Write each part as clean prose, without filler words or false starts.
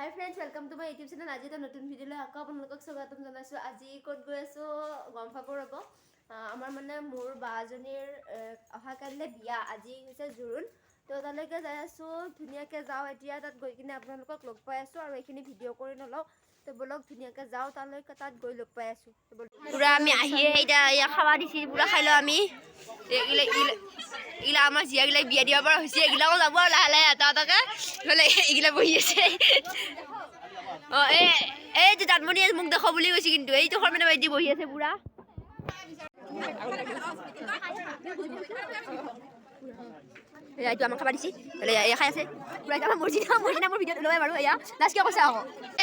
Hi friends, welcome to my YouTube channel. আজি এটা নতুন ভিডিঅ'লৈ আকৌ আপোনালোকক স্বাগতম জনাইছোঁ। আজি ক'ত গৈ আছোঁ গম পাব, ৰ'ব। আমাৰ মানে মোৰ বাজনীৰ অহা কাইলৈ বিয়া, আজি হৈছে জোৰোণ। তো তালৈকে যাই আছোঁ। ধুনীয়াকৈ যাওঁ এতিয়া, তাত গৈ কিনে আপোনালোকক লগ পাই আছোঁ। আৰু এইখিনি ভিডিঅ' কৰি নলওঁ। তো ব'লক, ধুনীয়াকৈ যাওঁ তালৈকে, তাত গৈ লগ পাই আছোঁ। পূৰা আমি আহিয়ে এতিয়া এয়া খাবা দিছি, পূৰা খাই লওঁ আমি। এইগিলা এইগিলা এইগিলা আমাৰ জীয়াগিলাক বিয়া দিব পৰা হৈছে। এইগিলাকো যাব আৰু লাহে লাহে এটা এটাকে। ইফালে এইগিলা বহি আছে। অঁ, এই এইটো জানমণি মোক দেখো বুলি কৈছে, কিন্তু এইটো শৰ্মিনা বাইদেউ বহি আছে পুৰা। এয়া এইটো আমাক খাবা দিছে। এয়া খাই আছে পুৰা। এইটো আমাৰ মৰ্জিনা। মৰ্জিনা মোৰ ভিডিঅ'ত ওলাই বাৰু। এয়া লাজ কিয় কৈছে আকৌ।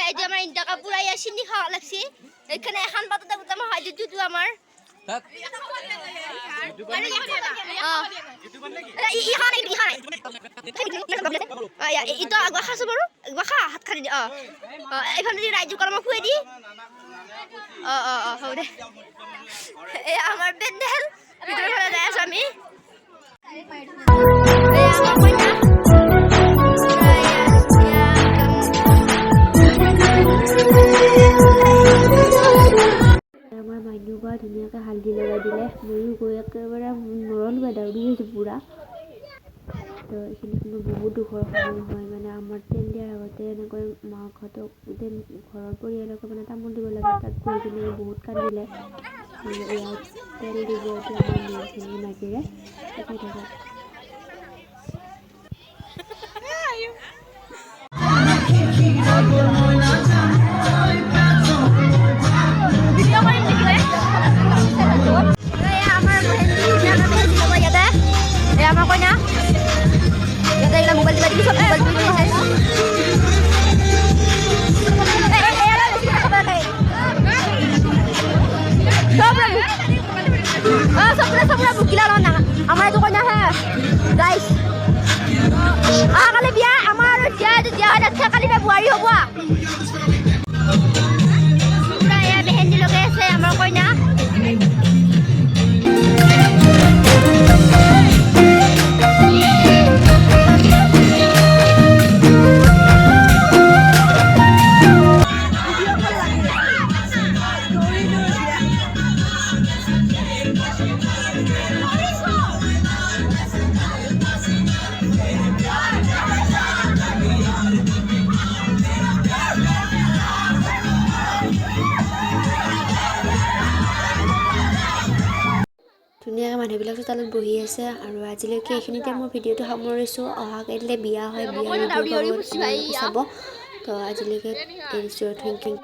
এইটো আমাৰ ইণ্টাকা পুৰা এয়া চিনি খাব লাগছি। এইখানে এখন পাততে গোটেই আমাৰ খাই দিছোঁ আমাৰ। অঁ, ই খোৱা নাই, ই খোৱা নাই। ইটো একবাৰ খাইছো বাৰু। একবাৰ খা, হাত খানি দি। অঁ অঁ এইফালে দি ৰাইজক মই খুৱাই দি। অঁ অঁ অঁ হ'ব দে। এয়া আমাৰ পেণ্ডেল ভিতৰৰ ফালে যাই আছো আমি। এয়া আমাৰ কইনা। এয়া আমাৰ মাইনু বা ধুনীয়াকৈ হালধি লগাই দিলে। ময়ো গৈ একেবাৰে নৰলোৱে, দৌৰি আহিছোঁ পূৰা। তো এইখিনি সময় বহুত দুখৰ সময় হয়। মানে আমাৰ তেল দিয়াৰ আগতে এনেকৈ মাকহঁতক, গোটেই ঘৰৰ পৰিয়ালকে মানে তামোল দিব লাগে। তাত গৈ কিনে বহুত কান্দিলে। আৰু ইয়াত তেল দিব এতিয়া আমাৰ নিয়মখিনিৰ মাজেৰে। চাই থাকক। এয়া আমাৰ মেহেন্দি, মেহেন্দি লগাই ইয়াতে। এয়া আমাৰ কইনা। ইয়াতে এইগিলা মোবাইল কিবা কিবি চব মোবাইল টিপি আছে। এয়া বেছি কথা ক'ব লাগে। চব অঁ চবৰে চবৰে বুকিলা না আমাৰ এইটো কইনা হে গাইছ। অহাকালি বিয়া আমাৰ আৰু জীয়া, এইটো জীয়া হয় তাতছে কালি বোৱাৰী হ'ব। পুৰা এয়া মেহেন্দি লগাই আছে আমাৰ কইনা। ধুনীয়াকৈ মানুহবিলাক চোতালত বহি আছে। আৰু আজিলৈকে এইখিনিতে মোৰ ভিডিঅ'টো সামৰিছোঁ। অহা কাইলৈ বিয়া হয়, বিয়াৰ ভিডিঅ' পাব, আপোনালোকে চাব। তো আজিলৈকে এৰিছোঁ। Thank you.